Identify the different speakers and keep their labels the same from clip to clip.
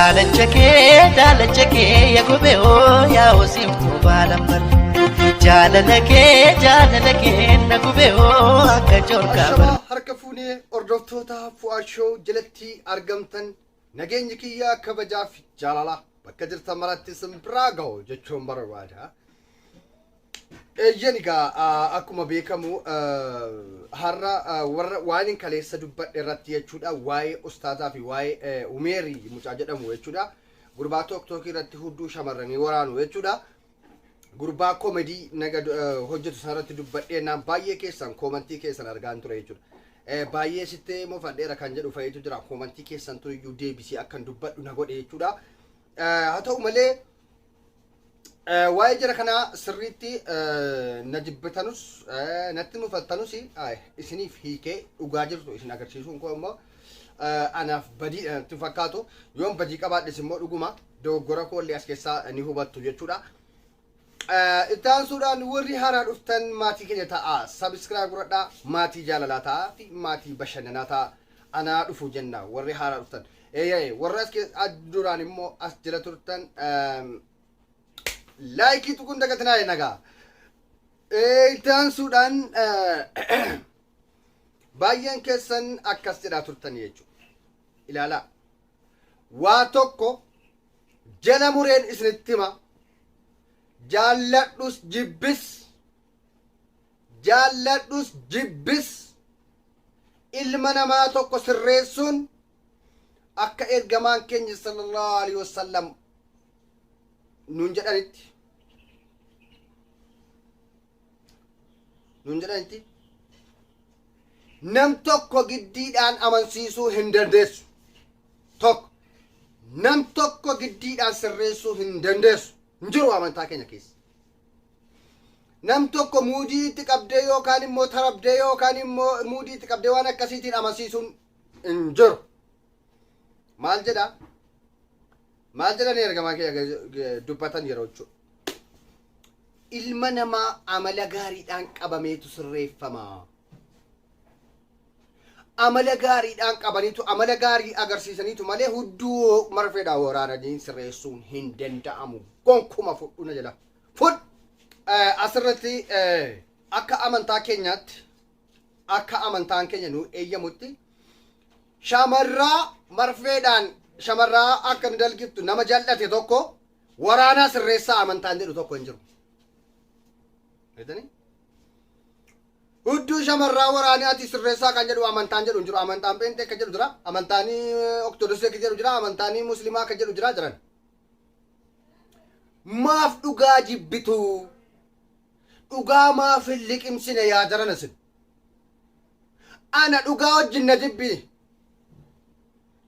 Speaker 1: Daalacha kee daalacha kee ya gobee hoo yaa hosiiftuu baalambar. Jaalala kee jaalala kee na gubee hoo akka joorkaa bar.
Speaker 2: Ashamaa harka fuunee hordoftoota Fu'aad Show jalatti argamtan nageenyi kiyya kabajaaf jaalala bakka jirtan maratti isin biraa ga'u jechuun barbaada. Eeyyan egaa akkuma beekamu har'a warra waan hin kaleessa dubbadhe irratti jechuudha waa'ee ustaazaa fi waa'ee umeerii mucaa jedhamu jechuudha. Gurbaa tooktookii irratti hudduu shamarranii waraanu jechuudha. Gurbaa komedii naga hojjetu sanarratti dubbadhee naan baay'ee keessan koomantii keessan argaan ture jechuudha. Baay'ee sitti mofadheera kan jedhu fa'iitu jira koomantii keessan turiyyuu deebisee akkan dubbadhu na godhe jechuudha. Haa ta'u malee Waa'ee jara kanaa sirriitti na jibbitanus natti mufattanus isiniif hiikee dhugaa jirtu isin agarsiisuun koo immoo anaaf badiidha natti fakkaatu. Yoon badii qabaadhes immoo dhuguma dogoggora koo illee as keessaa ni hubattu jechuudha. Itti aansuudhaan warri haaraa dhuftan maatii keenya ta'a. Sabiskiraayib godhadhaa maatii jaalalaa ta'a fi maatii bashannanaa ta'a. Anaa dhufu jenna warri haaraa dhuftan. Eeyyee warra as keessa duraan immoo as jala turtan laayikii tuquun dagatinaa nagaa. Itti aansuudhaan baay'een keessan akkas jedhaa turtan jechuudha. Ilaalaa. Waa tokko jala mureen isinitti hima. Jaalladhus jibbis. Jaalladhus jibbis. Ilma namaa tokko sirreessuun akka ergamaan keenya sallallahu alaihi wasallam nuun jedhanitti nuun jedhanitti nam tokko giddiidhaan amansiisuu hin dandeessu. Tokko nam tokko giddiidhaan sirreessuu hin dandeessu. Hin jiru amantaa keenya keessa. Nam tokko muudii itti qabdee yookaan immoo tarabdee yookaan immoo muudii itti qabdee waan akkasiitiin amansiisuun hin jiru. Maal jedha? Maal jedhanii ergamaa kee dubbatan yeroo jechuudha. Ilma namaa amala gaariidhaan qabameetu sirreeffama. Amala gaariidhaan qabaniitu amala gaarii agarsiisaniitu malee hudduu marfeedhaan waraananii sirreessuun hin danda'amu. Gonkuma fudhu na jala. Fudhu! Asirratti akka amantaa keenyaatti akka amantaan keenya nu eeyyamutti shamarraa marfeedhaan shamarraa akka nu dalgiftu nama jal'ate tokko waraanaa sirreessaa amantaan jedhu tokko hin jiru. Beektanii? Hudduu shamarraa waraanee ati sirreessaa kan jedhu amantaan jedhu hin jiru. Amantaan pheenxee akka jedhu jira. Amantaan Ortodoksii akka jedhu jira. Amantaan Muslimaa akka jedhu jira jiran. Maaf dhugaa jibbitu? Dhugaa maaf hin liqimsine yaa jarana isin? Ana dhugaa wajjin na jibbi.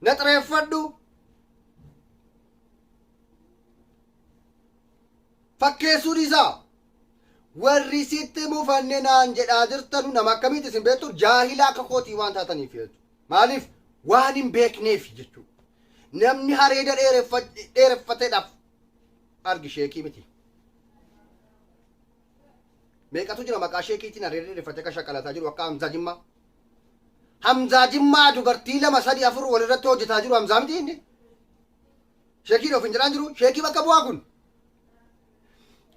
Speaker 2: Na xireeffadhu. Fakkeessuu dhiisaa. Warri sitti mufanne naan jedhaa jirtanu nama akkamiiti isin beektu jaahila akka kootii waan taataniif jechuudha. Maaliif waan hin beekneef jechuudha. Namni hareeda dheereffateedhaaf argi sheekii miti. Meeqatu jira maqaa sheekiitiin hareeda dheereffatee akka shaqalataa jiru akka Hamzaa Jimmaa. Hamzaa Jimmaa dubartii lama sadi afur walirratti hojjetaa jiru Hamzaa miti inni. Sheekiin of hin jedhaan jiru sheekii bakka bu'aa kun.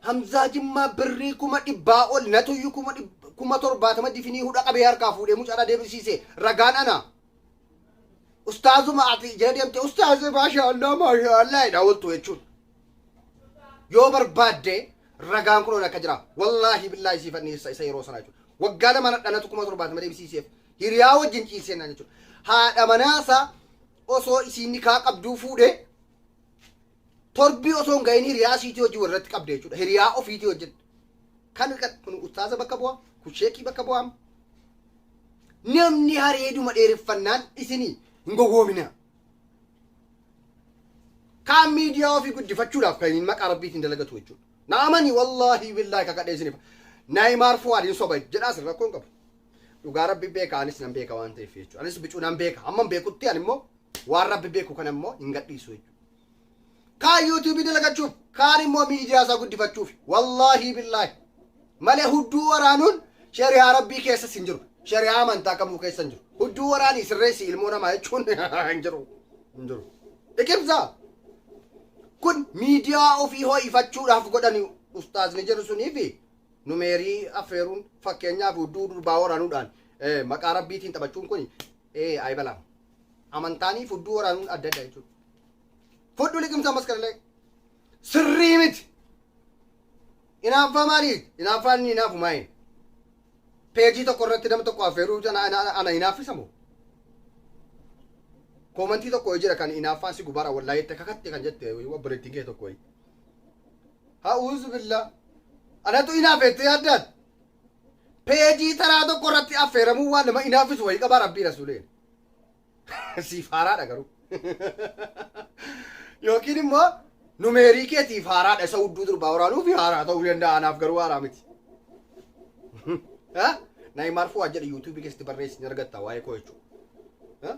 Speaker 2: Hamzaa Jimmaa birrii 100,000 ol natuyyuu 70,000 difinii hudha qabee harkaa fuudhee mucaadhaa deebisiise ragaan ana. Ustaazuma ati jala deemte ustaaze maashaallah maashaallah jedhaa ooltu jechuudha. Yoo barbaadde ragaan kunoon akka jira. Wallaahi billaahi siif anniisa isa yeroo sanaa jechuudha. Waggaa lama dhalatu 70,000 deebisiiseef hiriyaa wajjin ciiseenaa jechuudha. Haadha manaasaa osoo isiin nikaa qabduu fuudhee torbii osoo hin gahin hiriyaa isiitii wajjin walirratti qabde jechuudha. Hiriyaa ofiitii wajjin. Kan kun ustaaza bakka bu'aa, kun sheekii bakka bu'aa. Namni hareeduma dheereffannaan isinii hin gowwoomina. Kaan miidiyaa ofii guddifachuudhaaf kan inni maqaa rabbiitiin dalagatu jechuudha. Na amani wallaahi billaahi kakadhee isiniif. Naayimaar Fuwaad hin soba jedhaa isin rakkoo hin qabu. Dhugaa rabbi beeka anis nan beeka waan ta'eef jechuudha. Anis bicuu nan beeka. Hamman beekutti ani immoo waan rabbi beeku kana immoo hin gadhiisu jechuudha. Kaan yuutuubii dalagachuuf kaan immoo miidiyaa isaa guddifachuuf wallaahi billaahi malee hudduu waraanuun shari'aa rabbii keessas hin jiru. Shari'aa amantaa kamuu keessa hin jiru. Hudduu waraanii sirreessi ilmoo namaa jechuun hin jiru. Hin jiru. Liqimsaa. Kun miidiyaa ofii ho'ifachuudhaaf godhani ustaazni jedhu sunii fi numeerii affeeruun fakkeenyaaf hudduu durbaa waraanuudhaan maqaa rabbiitiin taphachuun kun ayi balaa. Amantaanii fudduu waraanuun adda adda jechuudha. Fudhu liqimsa masqalalee. Sirrii miti. Inaaffaa maaliiti? Inaaffaan inni inaafu maayin? Peejii tokko irratti nama tokko affeeruu ana inaaffisa moo? Koomantii tokko jira kan inaaffaan si gubaara wallaahi itti kakatte kan jette obboleettiin kee tokko. Ha'uuzu billaa. Anatu inaafette yaaddaat. Peejii taraa tokko irratti affeeramuu waan nama inaaffisu wayii qabaa rabbii rasuuleen. Siif haaraadha garuu. Yookiin immoo numeerii keetiif haaraadha isa hudduu durbaa waraanuu fi haaraa ta'uu danda'a anaaf garuu haaraa miti. Naayimaar Fuwaad jedhe yuutuubii keessatti barreessi ni argatta waa'ee koo jechuudha.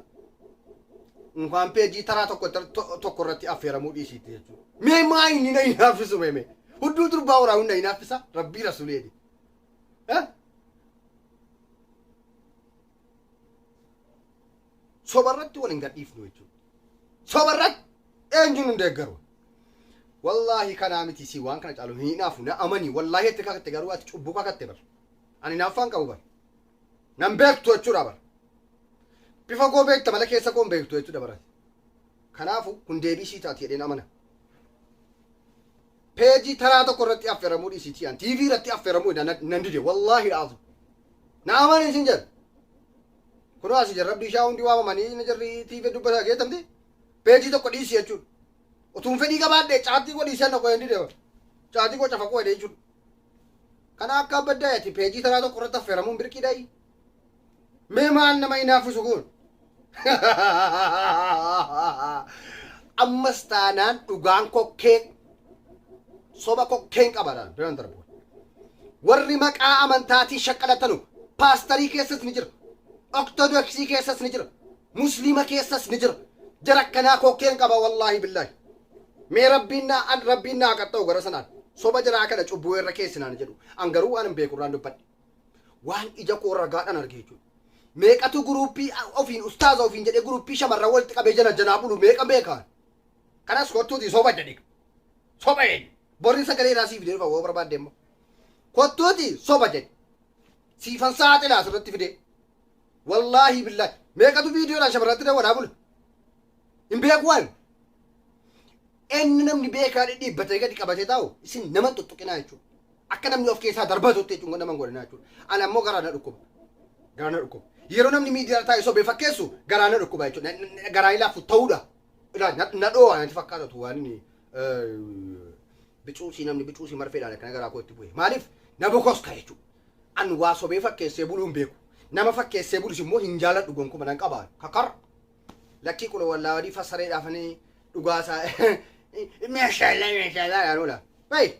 Speaker 2: Inkaan peejii taraa tokko tokko irratti affeeramuu dhiisiitti jechuudha. Mee maa inni na hinaaffisu mee mee? Hudduu durbaa waraanuun na hinaaffisa rabbii rasuuleeti. Soba irratti wal hin gadhiifnu jechuudha. Soba irratti eenyuun hin deeggaru. Wallaahi kanaa miti si waan kana caalu hin hinaafu na amani wallaahi itti kakatte garuu ati cubbuu kakatte bar. Ani hinaaffaan qabu bar. Nan beektu jechuudha bar. Bifa koo beekta malee keessa koo hin beektu jechuudha bara. Kanaafu kun deebii sii taati jedheen amana. Peejii taraa tokko irratti affeeramuu dhiisiitii an TV irratti affeeramuu nan dide wallaahi dhaazu. Na amani isin jedha. Kunoo asii jarra bishaa hundi waamamanii inni jarri TV dubbata geettamti. Peejii tokko dhiisi jechuudha. Utuun fedhii qabaadhe caatii koo dhiisee na qo'een dide. Caatii koo cafa koo jedhee jechuudha. Kana akka baddaa ati peejii taraa tokko irratti affeeramuun birqii dhayi. Mee maal nama hinaaffisu kun? Ammas taanaan dhugaan kokkee soba kokkeen qabadhaan biraan darbu. Warri maqaa amantaatiin shaqqalatanu paastarii keessas ni jira. Ortodoksii keessas ni jira. Musliima keessas ni jira. Jara akkanaa kokkeen qaba wallaahi billaahi. Mee rabbiin naa an rabbiin naa qaxxa'u gara sanaan. Soba jaraa kana cubbuu irra keessinaan jedhu. An garuu waan hin beeku irraan dubbadhe. Waan ija koo ragaadhaan arge jechuudha. Meeqatu guruuppii ofiin ustaaza ofiin jedhee guruuppii shamarran walitti qabee jana janaa bulu meeqa beekaan. Kanas kottuuti soba jedhi. Soba eenyu? Borri sagalee irraa siif fidee dhufa yoo barbaadde immoo. Kottuuti soba jedhi. Siifan saaxilaa asirratti fidee. Wallaahi billaahi. Meeqatu viidiyoodhaan shamarratti dawwadhaa bula. Hin beeku waan. Inni namni beekaa dhidhiibbatee gadi qabatee taa'u isin nama hin tuttuqinaa jechuudha. Akka namni of keessaa darbatutti jechuun nama hin godhinaa jechuudha. Ani ammoo garaa na dhukkuba. Garaa na dhukkuba. Yeroo namni miidiyaa taa'e sobee fakkeessu garaa na dhukkuba jechuudha. Garaa ilaafu ta'uudha. Ilaa na dhoo'a natti fakkaatatu waan inni bicuusii namni bicuusii marfeedhaan akkana garaa kootti bu'e. Maaliif na bokoska jechuudha. An waa sobee fakkeessee buluu hin beeku. Nama fakkeessee bulus immoo hin jaaladhu gonkuma nan qaba. Kakar. Lakkii qula wallaa wadii fassareedhaafanii dhugaasaa meeshaalee meeshaalee yaanuudha. Bayi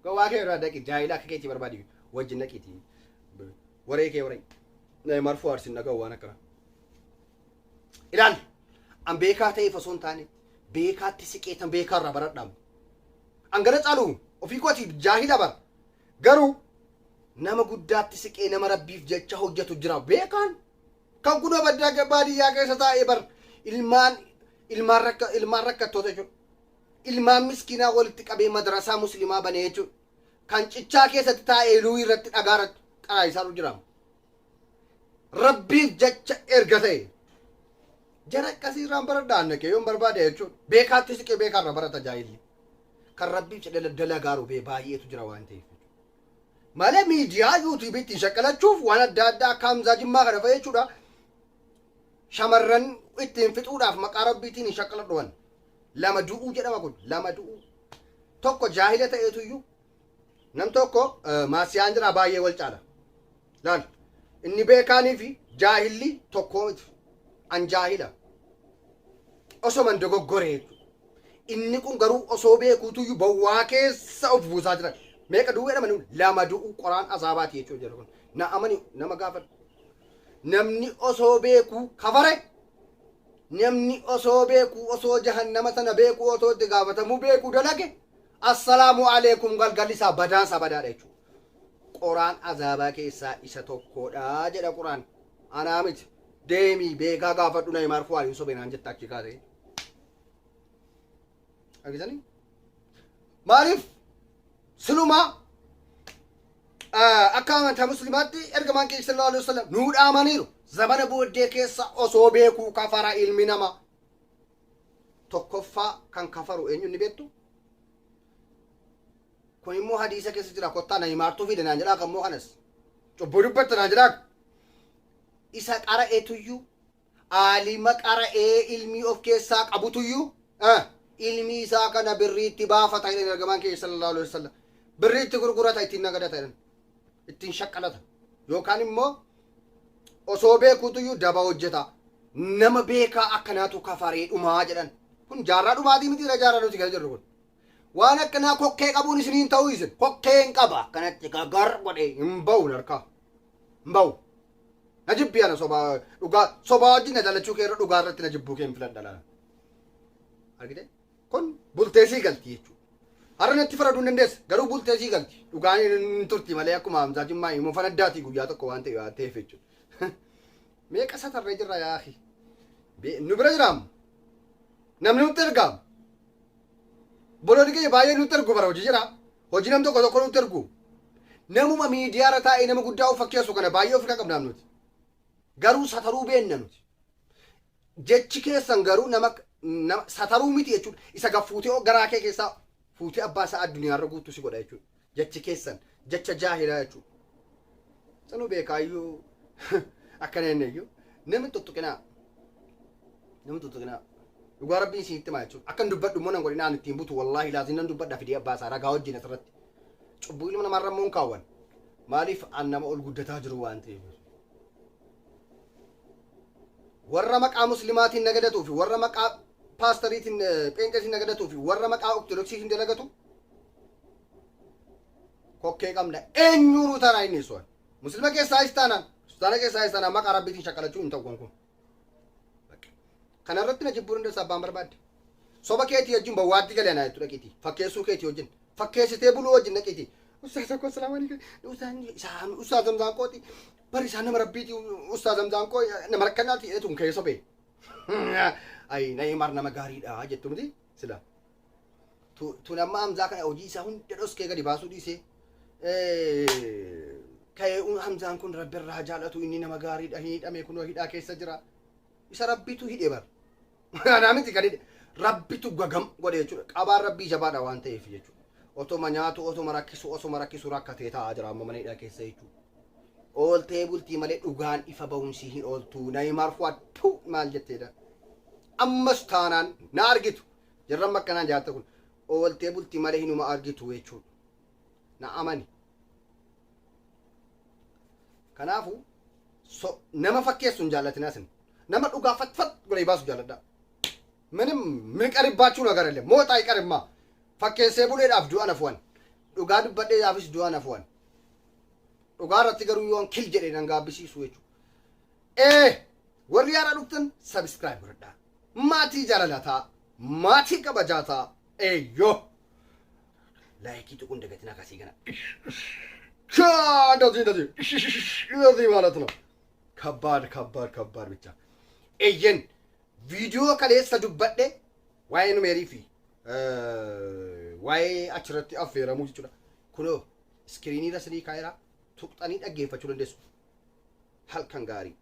Speaker 2: gowwaa kee irraa dhaqi jaahila akka keetii barbaadi wajjin dhaqiiti waree kee waree. Marfuu aarsin dhaga'u waan akkana. Ilaali an beekaa ta'eef osoo hin taane beekaatti siqeetan beekaa irraa baradhaamu. An gara caalu ofii kootiif jaahila bara. Garuu nama guddaatti siqee nama rabbiif jecha hojjetu jira beekaan. Kan kunoo baddaa baadiyyaa keessa taa'ee bar ilmaan ilmaan rakka ilmaan rakkattoota jechuudha. Ilmaan miskiinaa walitti qabee madrasaa muslimaa banee jechuudha. Kan cichaa keessatti taa'ee luuyii irratti dhagaa irratti qaraa isaa jira. Rabbiif jecha erga ta'e jara akkasii irraan baradha annakee yoon barbaade jechuudha. Beekaatti siqee beekaa irraa barata jaahilli. Kan rabbiif jedhee dalagaaru bee baay'eetu jira waan ta'eef. Malee miidiyaa yuutuubii ittiin shaqqalachuuf waan adda addaa akka Hamzaa Jimmaa kana fa'a jechuudha. Shamarran ittiin fixuudhaaf maqaa rabbiitiin hin shaqqaladhuwan. Lama du'uu jedhama kun lama du'uu. Tokko jaahila ta'eetu iyyuu nam tokko maasiyaan jira baay'ee wal caala. Laal inni beekaanii fi jaahilli tokkoo miti. An jaahila. Osoman dogoggoree jechuudha. Inni kun garuu osoo beekuutuyyuu bowwaa keessa of buusaa jira. Meeqa du'uu jedhama nuun lama du'uu qoraan azaabaati jechuudha jedhu kun. Na amani nama gaafadhu. Namni osoo beekuu kafare namni osoo beekuu osoo jahannama sana beekuu osoo itti gaafatamuu beekuu dalage assalaamu aleekum galgalli isaa badaan isaa badaadha jechuudha. Qoraan azaabaa keessaa isa tokkodha jedha quraan. Anaa miti. Deemii beekaa gaafadhu na himaar fu'aa hin sobeenaan jetta achi kaasee. Argitanii? Maaliif silumaa akka amantaa musliimaatti ergamaan keenya sallallahu alaihi wasallam nuu dhaamaniiru. Zamana booddee keessa osoo beekuu kafara ilmi namaa. Tokkoffaa kan kafaru eenyu ni beektu? Kun immoo hadiisa keessa jira kottaa na himaartuu fide naan jedhaa kammoo kanas. Cubbuu dubbatta naan jedhaa. Isa qara'etuyyuu aalima qara'ee ilmii of keessaa qabutuyyuu ilmii isaa kana birriitti baafata jedhan ergamaan keenya sallallahu alaihi wasallam. Birriitti gurgurata ittiin nagadata jedhan. Ittiin shaqqalata. Yookaan immoo osoo beekutuyyuu daba hojjeta. Nama beekaa akkanaatu kafaree dhumaa jedhan. Kun jaarraa dhumaatii miti jaarraa nuti keessa jirru kun. Waan akkanaa kokkee qabuun isiniin ta'uu isin. Kokkeen qaba akkanatti gagar godhee hin ba'u harkaa. Hin ba'u. Na jibbi ana sobaa dhugaa sobaa wajjin na jaalachuu kee irra dhugaa irratti na jibbuu kee hin filadha laala. Argite? Kun bulteesii galti jechuudha. Har'a natti faraduu hin dandeessa. Garuu bulteesii galti. Dhugaan hin turti malee akkuma Hamzaa Jimmaa immoo fanaddaatii guyyaa tokko waan ta'e waan ta'eef jechuudha. Meeqa satarree jirra yaa akhi. Nu bira jiraamu. Namni nutti ergaamu. Boloonni keenya baay'ee nutti ergu bara hojii jira. Hojii nam tokko tokko nutti ergu. Namuma miidiyaarra taa'ee nama guddaa of fakkeessu kana baay'ee ofirraa qabnaaf nuti. Garuu sataruu beenna nuti. Jechi keessan garuu nama nama sataruu miti jechuudha. Isa gad fuutee garaa kee keessaa fuutee abbaa isaa addunyaarra guutuu si godha jechuudha. Jechi keessan jecha jaahilaa jechuudha. Sanuu beekaayyuu akkana inni iyyuu namni tuttuqinaa. Namni tuttuqinaa. Dhugaa rabbiin isinitti himaa jechuudha. Akkan dubbadhu immoo nan godhinaa ittiin butu wallaahi laazim nan dubbadha fidee abbaa isaa ragaa wajjin asirratti. Cubbuu ilma namaarra immoo hin kaawwan. Maaliif an nama ol guddataa jiru waan ta'eef. Warra maqaa muslimaatiin nagadatuu fi warra maqaa paastariitiin pheenxeetiin nagadatuu fi warra maqaa ortodoksiitiin dalagatu kokkee qabna eenyuunuu taanaa inni su'an. Muslima keessaayis taanaan, kiristaana keessaayis taanaan maqaa rabbiitiin shakkalachuu hin ta'u kun. Kana irratti na jibbuu dandeessa abbaan barbaadde. Soba keetii wajjin bawwaatti galee anaa jettu dhaqiitii. Fakkeessuu keetii wajjin. Fakkeessitee buluu wajjin dhaqiitii. Ustaaz akkoo salaamu alaikum. Ustaaz Hamzaan kooti. Bari isaan nama rabbiiti. Ustaaz Hamzaan koo nama rakkanaati jedhetu kee sobee. Ayi Na'imaar nama gaariidha jettu miti sila. Tun amma Hamzaa kana hojii isaa hunda dhoskee gadi baasuu dhiisee. Ka'ee Hamzaan kun rabbi irraa jaalatu inni nama gaariidha hin hidhame kunoo hidhaa keessa jira. Isa rabbitu hidhe bar. Anaa miti kan hidhe. Rabbitu gagam godhe jechuudha. Qabaan rabbii jabaadha waan ta'eef jechuudha. Otoma nyaatu otoma rakkisu osoma rakkisu rakkatee taa'aa jira amma mana hidhaa keessa jechuudha. Ooltee bultii malee dhugaan ifa bahuun hin ooltu. Nayimaar Fuwaad maal jetteedha. Ammas taanaan na argitu. Jarran bakkanaan jaatta kun ooltee bultii malee hinuma argitu jechuudha. Na amani. Kanaafuu nama fakkeessu hin jaallatinaa isin. Nama dhugaa fatfat godhee baasu jaalladha. ምንም የሚቀርባችሁ ነገር የለም። ሞት አይቀርማ። Fakkeessee buleedhaaf du'a nafuwan. Dhugaa dubbadheedhaafis du'a nafuwan. Dhugaa irratti garuu yoon kil jedhe nan gaabbisiisu jechuudha. Ee warri haaraa dhuftan subscribe godhadhaa. Maatii jaalalataa, maatii kabajaataa, eeyyoo. Like tuquun dagatinaa kasii kana. እንደዚህ እንደዚህ እንደዚህ ማለት ነው። ከባድ ከባድ ከባድ ብቻ eeyyen viidiyoo kaleessa dubbadhe waa'ee numeerii fi waa'ee achirratti affeeramuu jechuudha. Kunoo screen irra sinii kaa'eera tuqxanii dhaggeeffachuu dandeessu. Halkan gaarii.